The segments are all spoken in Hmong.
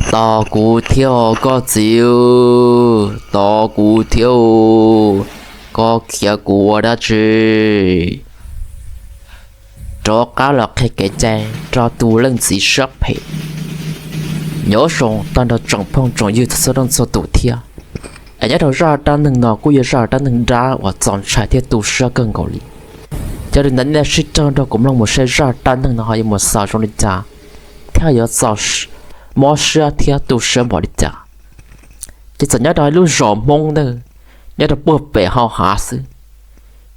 Tos kuv thiab os koj txiv, tos kuv thiab os, koj khiav kuv ua dab tsi? Rov qab los qhia kev cai rau tus leej txiv siab phem. Nyob zoo tag nrho tsoom phooj tsoom ywg txhua leej txhua tus thiab. Es nyob rau zaj dab neeg no kuj yog zaj dab neeg dab uas txaus ntshai thiab tu siab kawg nkaus li. Yog li ntawd nej sib raug nrog kuv mloog mus saib zaj dab neeg no ho yuav mus xaus zoo li cas thiab yuav txaus mob siab thiab tu siab npaum li cas. Ces txawm nyob rau lub zos Hmoob ntawd, nyob rau puag pem hau hav xwb.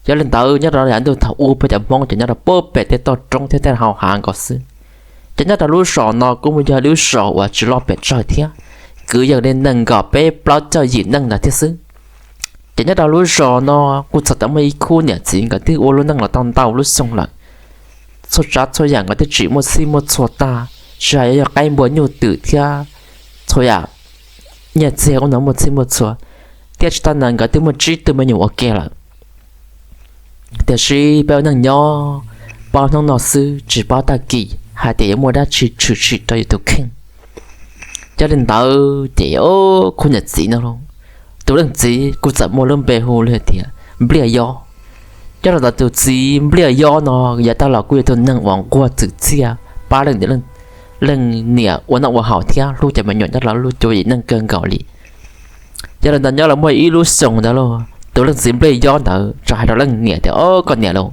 Yog li ntawd nyob rau yav ntuj thaum ub peb cov Hmoob ces nyob rau puag pem tej toj roob thiab tej hau hav nkaus xwb. Ces nyob rau lub zos no kuj muaj yog lub zos uas tsis loj pes tsawg thiab, kwv yees li nees nkaum peb plaub caug yim neej ntawd thiab xwb. Ces nyob rau lub zos no kuj txog tau muaj ib khub niam txiv nkawd twb ua lub neej los tau ntau lub xyoo lawm. Txhua tsav txhua yam nkawd twb tsim muaj txhij muaj txhua tag, tsis hais yog qaib npua nyuj twm thiab txhua yam nyiaj txiag ub no muaj txhij muaj txhua, thiab tsis tas ntawd nkawd twb muaj tsib tug me nyuam ua ke lawm. Tiam sis peb ua neej nyob paub hnub no xwb tsis paub tag kis hais tias yuav muaj dab tsi tshwm sim rau yus tus kheej. Yog li ntawd ces khub niam txiv no los, tus leej txiv kuj txawm muaj lub npe hu li tias Npliaj Yob. Nyob rau ntawm tus txiv Npliaj Yob no yav tag los kuj yog tus neeg uas nquag txwm txiaj pab leej niam ua noj ua haus thiab hlub cov me nyuam nyob rau lub cuab yim neej kawg nkaus li. Yog li ntawd nyob los muaj ib lub xyoo ntawd los tus leej txiv Npliaj Yob ntawd txawm hais rau leej niam tias, Au koj niam lauj,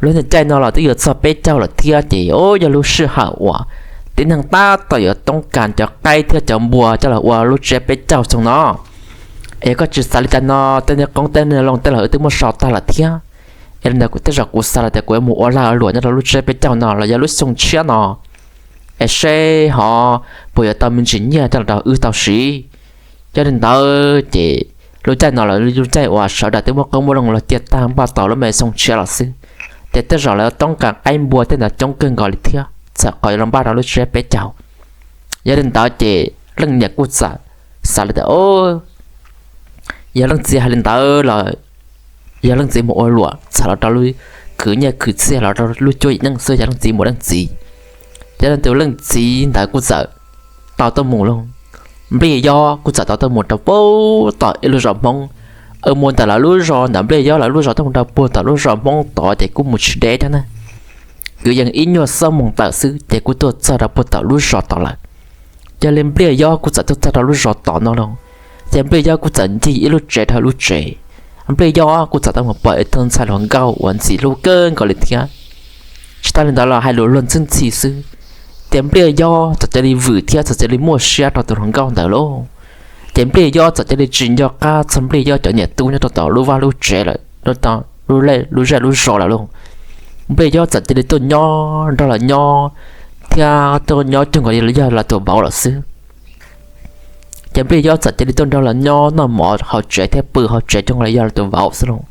lub niag caij no los twb yuav txog peb caug lawm thiab ces yog lub sij hawm uas tib neeg tab tom yuav toob kas cov qaib thiab cov npua coj los ua lub tsiab peb caug xyoo no. Es yog koj tsis xav li cas no, tej niag qoob tej niag loo tej los wb twb muab sau tag lawm thiab. Es li ntawd kuv tej zaum kuv xav los tias kuv yuav mus ua lag luam nyob rau lub tsiab peb caug no los yog lub xyoo tshiab no, es seb ho puas yuav tau me ntsis nyiaj coj los rau wb tau siv. Yog li ntawd ces lub caij no los lub caij uas sawv daws twb muaj qoob muaj loo los cia tag npaj tos lub me xyoo tshiab los xwb, ces tej zaum lawv toob kas qaib npua tej ntawd coob kawg nkaus li thiab txawm qhov yuav los npaj rau lub tsiab peb caug. Yog li ntawd ces leej niam kuj txawm xav li tias, Yog leej txiv hais li ntawd los yog leej txiv mus ua luam txham los rau lub, khwv nyiaj khwv txiaj los rau lub cuab yim neej xwb yog leej txiv mus leej txiv. Ces tus leej txiv ntawd kuj txawm tau tuaj mus lauj. Npliaj Yob kuj txawm tau tuaj mus rau puag tom ib lub zos Hmoob, mus ntawm lawv lub zos ntawm Npliaj Yob lawv lub zos tuaj mus rau puag tom lub zos Hmoob tod ces kuj mus tsis deb thiab na, kwv yees ib nyuag xuab moos tawm xwb ces kuj tuaj txog rau puag tom lub zos tod lawm. Yog li Npliaj Yob kuj txawm tuaj txog rau lub zos tod no lauj, ces Npliaj Yob kuj txawm ncig ib lub tsev dhau lub tsev. Npliaj Yob kuj txawm tau mus pom ib tug ntxhais hluas nkauj uas ntxim hlub kawg nkaus li thiab. Tsis tas li ntawd los hais lus luag ntxhi ntxhi xwb, ces Npliaj Yob txawm cia li vwm thiab txawm cia li muaj siab rau tus hluas nkauj ntawd lauj. Ces Npliaj Yob txawm cia li tsis nco qab txog Npliaj Yob cov niam tub nyob rau tom lub vaj lub tsev lawm, lub zej lub zos lawm lauj. Npliaj Yob txawm cia li tuaj nyob nrog lawv nyob, thiab tuaj nyob cuag nkaus li yog lawv tus vauv lawm xwb. Ces Npliaj Yob txawm cia li tuaj nrog lawv nyob noj mov hauv tsev thiab pw hauv tsev cuag nkaus li yog lawv tus vauv xwb lauj.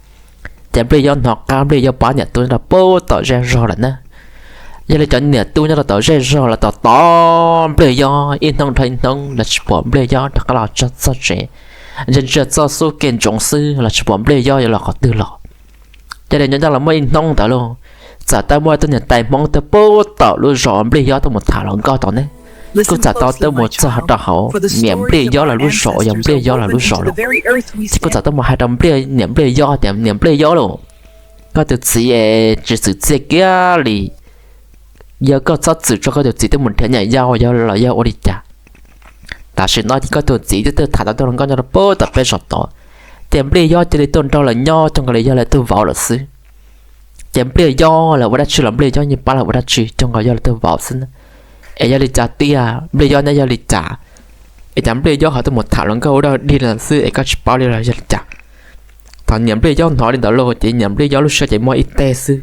Ces Npliaj Yob hnov qab Npliaj Yob pab niam tub nyob rau puag tom zej zog lawm na. Yog li cov niam tub nyob rau tom zej zog lawv tos tos Npliaj Yob ib hnub dhau ib hnub los tsis pom Npliaj Yob rov qab los txog tsev, ntsia ntsia txoj xub kev ntsoov xwb los tsis pom Npliaj Yob yuav los qhov twg los. Yog li nyob nyob los muaj ib hnub ntawd lauj, txawm tau muaj ib tug niam tais Hmoob tuaj puag tom lub zos Npliaj Yob tuaj mus tham hluas nkauj tod ne. Kuj txawm tau tuaj mus txog rau hauv niam Npliaj Yob lawv lub zos uas yog Npliaj Yob lawv lub zos lauj. Ces kuj txawm tuaj mus hais rau niam Npliaj Yob tias, Niam Npliaj Yob lauj, koj tus txiv es tsis txwm txiaj kiag li. Yog koj txhob txwm tso koj tus txiv tuaj mus nrhiav niam yau los yog ua li cas? Tam sim no ces koj tus txiv twb tuaj tham tau tus hluas nkauj nyob rau puag tom peb zos tod, ces Npliaj Yob cia li tuaj nrog lawv nyob cuag nkaus li yog lawv tus vauv lawm xwb. Ces Npliaj Yob lawv ua dab tsi los Npliaj Yob yeej pab lawv ua dab tsi cuag nkaus yog lawv tus vauv xwb na. Es yog li cas tiag Npliaj Yob neb yog li cas? Es cas Npliaj Yob ho tuaj mus tham hluas nkauj ua dog dig lawm xwb es koj tsis paub li los yog li cas? Thaum niam Npliaj Yob hnov li ntawd lauj ces niam Npliaj Yob lub siab ces muaj ib teg xwb.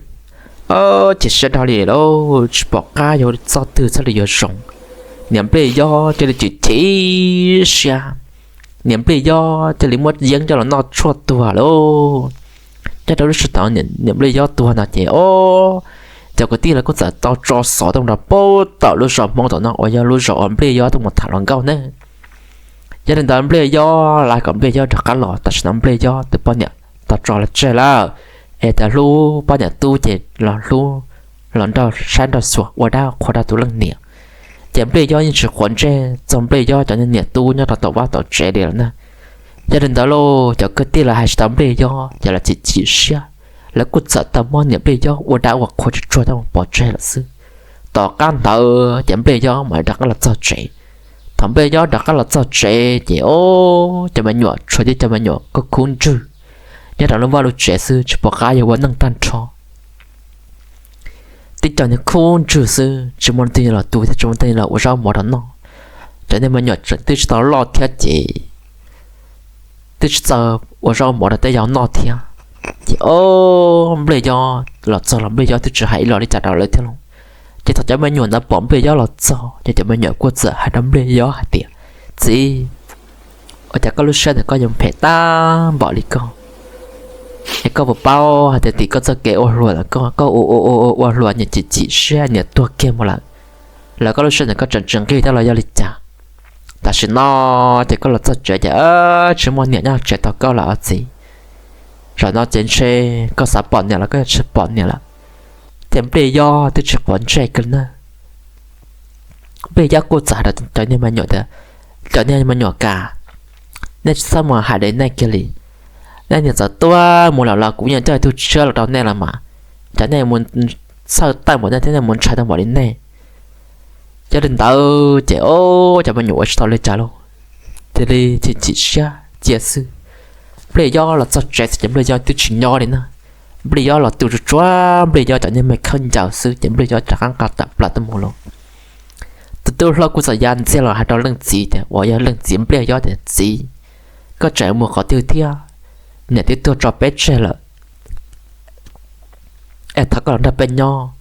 Ces siab dhau li lauj, tsis pom qab yuav txoj twg txhaj li yuav zoo. Niam Npliaj Yob cia li chim chim siab, niam Npliaj Yob cia li muab yeeb coj los noj tshuaj tuag lauj. Nyob rau lub sij hawm niam Npliaj Yob tuag no ces, o, cov kwv tij lawv kuj txawm tau tso xov tuaj mus rau puag tom lub zos Hmoob tom no uas yog lub zos uas Npliaj Yob tuaj mus tham hluas nkauj ne. Yog li ntawd Npliaj Yob lawv kom Npliaj Yob rov qab los, tam sim no Npliaj Yob tus poj niam tau tso los tseg lawm, es tas hlub poj niam tub ces los hlub, los nrog saib nrog xyuas ua dab qhua rau tus leej niam. Ces Npliaj Yob yeej tsis quav ntsej txog Npliaj Yob cov niam tub nyob rau tom vaj tom tsev li lawm na. Yog li ntawd lauj, cov kwv tij lawv hais tsis tau Npliaj Yob ces lawv chim chim siab, lawv kuj txawm tau muab niam Npliaj Yob ua dab ua qhua tsuag tsuag coj mus pov tseg lawm xwb. Tom qab ntawd ces Npliaj Yob mam rov qab los txog tsev. Thaum Npliaj Yob rov qab los txog tsev ces o, cov me nyuam tshuav tib cov me nyuam khub khub ntswg nyob rau lub vaj lub tsev xwb, tsis pom qab yuav ua neej tag nrho. Tib co niag khub ntswg xwb, tsis muaj leej twg los tu thiab tsis muaj leej twg los ua zaub mov rau noj. Cov niag me nyuam tseem twb tsis tau loj thiab ces twb tsis txawj ua zaub mov rau tej yau noj thiab. Ces o, Npliaj Yob los txog los Npliaj Yob twb tsis hais ib los li cas rau lawv thiab lauj. Ces thaum cov me nyuam ntawd pom Npliaj Yob los txog ces cov me nyuam kuj txawm hais rau Npliaj Yob hais tias, Txiv, ua cas koj lub siab ntawm koj yuav phem tag npaum li koj? Es koj puas paub hais tias tim koj txoj kev ua hluas lawm, koj ua ua ua ua hluas niam chim chim siab niam tuag kiag mus lawm, los koj lub siab ntawm koj tseem tsis nqig thiab los yog li cas? Tam sim no ces koj los txog tsev ces tsis muaj niam nyob tsev tos koj lawm os txiv. Zaum no ces ntshe koj xav pom niam los koj yuav tsis pom niam lawm. Ces Npliaj Yob twb tsis quav ntsej kiag li na. Npliaj Yob kuj txawm hais rau cov niag me nyuam tias, Cov niag me nyuam kam, nej tsis txhob mus hais li nej kiag li. Nej niag txawm tuag mus lawm los kuv yeej coj ib tug tshiab los rau nej los mas, cas nej mus txhawj tawm npaum nej thiab nej mus ntshai tau npaum li nej? Yog li ntawd ces o, cov me nyuam ua tsis tau li cas lauj, thiaj li chim chim siab cia xwb. Npliaj Yob los txog tsev xwb ces Npliaj Yob twb tsis nyob li na. Npliaj Yob los tu tsuag tsuag Npliaj Yob cov niag me khaub ncaws xwb ces Npliaj Yob rov qab nqa tawm plaws tuaj mus lauj. Tus tub hlob kuj txawm ya ntxiag los hais rau leej txiv tias, uas yog leej txiv Npliaj Yob tias, Txiv, koj tseem mus qhov twg thiab? Niam twb tuag tso peb tseg lawm, es thov koj los nrog peb nyob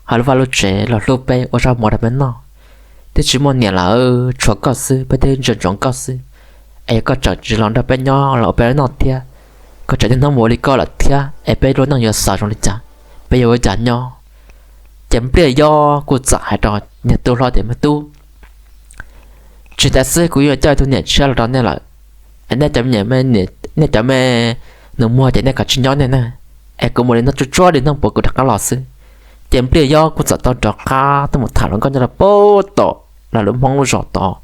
hauv lub vaj lub tsev los hlub peb ua zaub mov rau peb noj. Twb tsis muaj niam lawm, tshuav koj xwb, peb thiaj ntsia ntsoov koj xwb. Es yog koj tseem tsis los nrog peb nyob los ua peb noj thiab, koj tseem niaj hnub mus ua li koj lawm thiab es peb lub neej yuav xaus zoo li cas? Peb yuav ua cas nyob? Ces Npliaj Yob kuj txawm hais rau niag tub hlob tias, Me tub, tsis tas xwb kuv yuav coj tus niam tshiab los rau nej lawm. Nej cov me, nej cov me nus muag ces nej kav tsij nyob nej na, es kuv mus li no tsuag tsuag li no puas kuv rov qab los xwb. Ces Npliaj Yob kuj txawm tau rov qab tuaj mus tham hluas nkauj nyob rau pem tom lawv lub Hmoob lub zos tod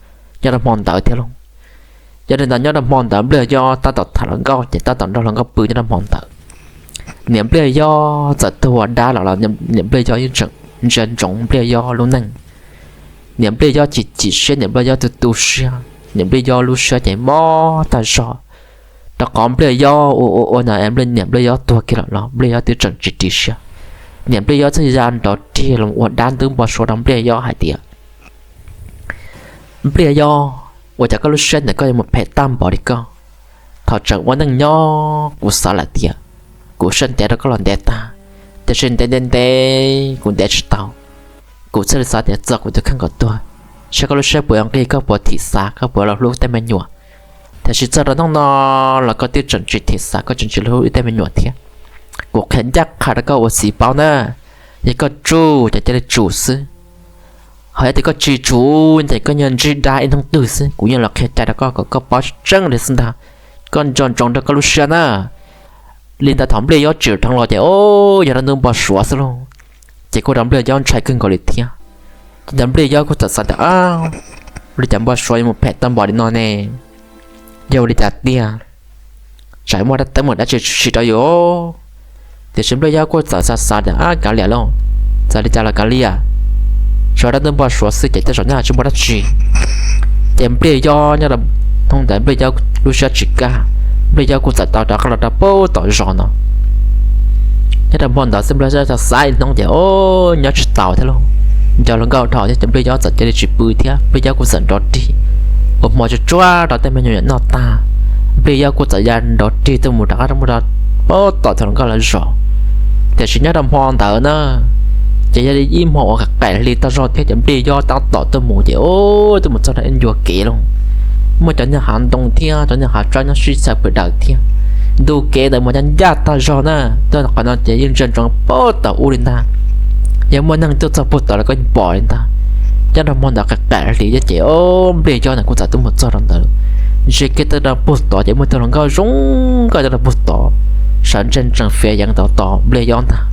nyob rau hmo ntawd thiab lauj. Yog li ntawd nyob rau hmo ntawd Npliaj Yob tab tom tham hluas nkauj ces tab tom nrog hluas nkauj pw nyob rau hmo ntawd. Niam Npliaj Yob txawm tuag ua dab los los niam Npliaj Yob yeej tseem ntsia ntsoov Npliaj Yob lub neej. Niam Npliaj Yob chim chim siab, niam Npliaj Yob tu tu siab, niam Npliaj Yob lub siab ces mob tag zog, rau qhov Npliaj Yob ua ua ua ntawd niam Npliaj Yob tuag kiag lawm los Npliaj Yob twb tseem tsis ris siab. Niam Npliaj Yob thiaj ya nrov rig los ua dab ntub npau suav rau Npliaj Yob hais tias, Npliaj Yob, ua cas koj lub siab ntawm koj yuav mus phem tag npaum li koj? Thaum tseem ua neej nyob kuv xav lawm tias kuv siab ntev rau koj los ntev tag, tiam sis ntev ntev ntev kuv ntev tsis tau. Kuv thiaj li xav tias txog kuv tus kheej kom tuag, saib koj lub siab puas yuav nqig, koj puas thim xav, koj puas los hlub tej me nyuam. Tiam sis txog rau hnub no los koj twb tseem tsis thim xav, koj tseem tsis hlub tej me nyuam thiab. Kuv qhia ncaj qha rau koj ua txiv paub na, yog koj tsum ces cia li tsum xwb. Ho yog tias koj tsis tsum ces koj nyob ntsib dab ib hnub twg xwb kuv yeej los qhia cai rau koj kom koj paub tseeb li xwb ntag. Koj nco ntsoov rau koj lub siab na. Li ntawd thaum Npliaj Yob tsim dheev los ces o, yog dab ntub npau suav xwb lauj. Ces kuj rau Npliaj Yob ntshai kawg nkaus li thiab. Ces Npliaj Yob kuj txawm xav tias, Ua li cas npau suav yuav mus phem tag npaum li no ne? Yog ua li cas tiag? Tsam muaj dab teeb meem dab tsi tshwm sim rau yus. Tiam sis Npliaj Yob kuj txawm xav xav tias, Ab, kav liam lauj, txawm li cas los kav liam, tsuas dab ntub npau suav xwb ces tej zaum nyob tsis muaj dab tsi. Ces Npliaj Yob nyob rau hnub ntawd Npliaj Yob lub siab tsis kaj, Npliaj Yob kuj txawm tau rov qab los rau pem tom zos no. Nyob rau hmo ntawd xwb Npliaj Yob xav xav ib hnub ces o, nyob tsis taus thiab lauj. Nco hluas nkauj dhau thiab ces Npliaj Yob txawm cia li tsis pw thiab, Npliaj Yob kuj txawm nrov rig ua hmo tsuag tsuag rau tej me nyuam noj tag. Npliaj Yob kuj txawm ya nrov rig tuaj mus rov qab rau pem tom thaum hluas nkauj lawv zos. Tiam sis nyob rau hmo ntawd na, ces yog li ib hmo uas qaim hli tag zog thiab ces Npliaj Yob tab tom tuaj mus ces o, tuaj mus txog rau ib ncua kev lauj. Muaj cov niag hav ntoo thiab cov niag hav tsawb nyob sib xyaw pw daws thiab. Ntu kev ntawd mas ncaj ncaj tag zog na, tuaj qhov no ces yeej ntsia ntsoov pem tom ub li ntag. Yog muaj neeg tuaj txog pem tod los koj yeej pom li ntag. Nyob rau hmo ntawd qaim qaim hli ces o, Npliaj Yob ntawd kuj txawm tuaj mus txog rau ntawd. Ntsia kiag tuaj rau pem tod ces muaj tus hluas nkauj zoo nkauj tuaj rau pem tod, sawv ntsees tsees fiav yeev tos tos Npliaj Yob ntag.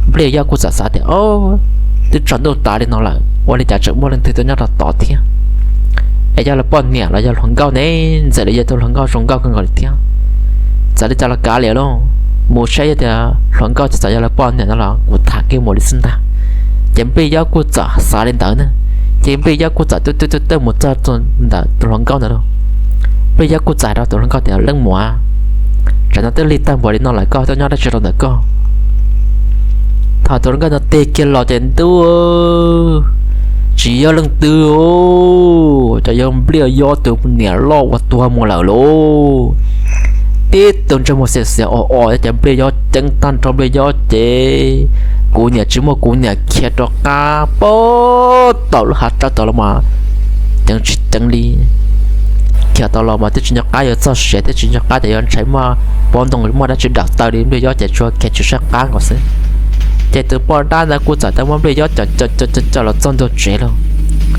Npliaj Yob kuj txawm xav tias, O, twb tsaus ntuj tas li no lawm, ua li cas tseem muaj leej twg tuaj nyob rau tod thiab? Es yog lawv poj niam los yog hluas nkauj ne? Ntxawm li yog tus hluas nkauj zoo nkauj kawg nkaus li thiab. Txawm li cas los kav liam lauj, mus saib yog tias hluas nkauj tsis txawm yog lawv poj niam no los kuv tham kiag mus li xwb ntag. Ces Nplij Yob kuj txawm xav li ntawd na. Ces Nplij Yob kuj txawm twb twb twb twb mus txog ntawm tus hluas nkauj ntawd lauj. Nplij Yob kuj txawm hais rau tus hluas nkauj tias, Leej muam, tsam no twb lig tag npaum li no lawm koj tuaj nyob dab tsi rau ntawm koj? Thaum tus hluas nkauj no tig kiag los ces ntuj, tsis yog leej twg, cov yog Nplij Yob tus niam loj uas tuag mus lawm lauj. Tib tug ntsej muag xiam xiam os os, ces Nplij Yob ceeb tag nrho Nplij Yob ces kuv niam tsis muaj kuv niam khiav rov qab pag tom lub hav tsawb tod los mas ceev tsis ceev li. Khiav tau los mas twb tsis nco qab yuav txog siav thiab tsis nco qab tias yuav ntshai muaj pob ntoo muaj dab tsi dam taw li, Nplij Yob ces tsuas khiav tsis saib qab nkaus xwb. Ces tus poj dab ntawd kuj txawm tau muab Nplij Yob coj coj coj los txog ntua tsev lauj.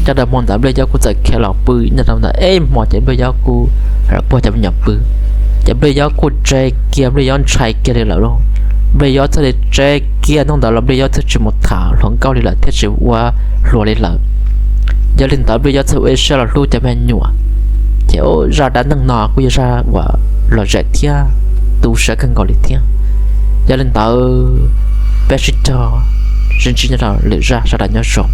Coj rau hmo ntawd Nplij Yob kuj txawm khiav los pw nyob rau ntawm ib hmo ces Nplij Yob kuj puag cov me nyuam pw. Ces Nplij Yob kuj tseg kiag, Nplij Yob ntshai kiag li lawm lauj. Nplij Yob thiaj li tseg kiag hnub ntawd los Nplij Yob thiaj tsis mus tham hluas nkauj li lawm thiab tsis ua hluas li lawm. Yog li ntawd Nplij Yob thiaj ua ib siab los hlub cov me nyuam. Ces zaj dab neeg no kuj yog zaj uas lom zem thiab tu siab kawg nkaus li thiab. Yog li ntawd peb sib cog sib ntsib nyob rau lwm zaj, sawv daws nyob zoo.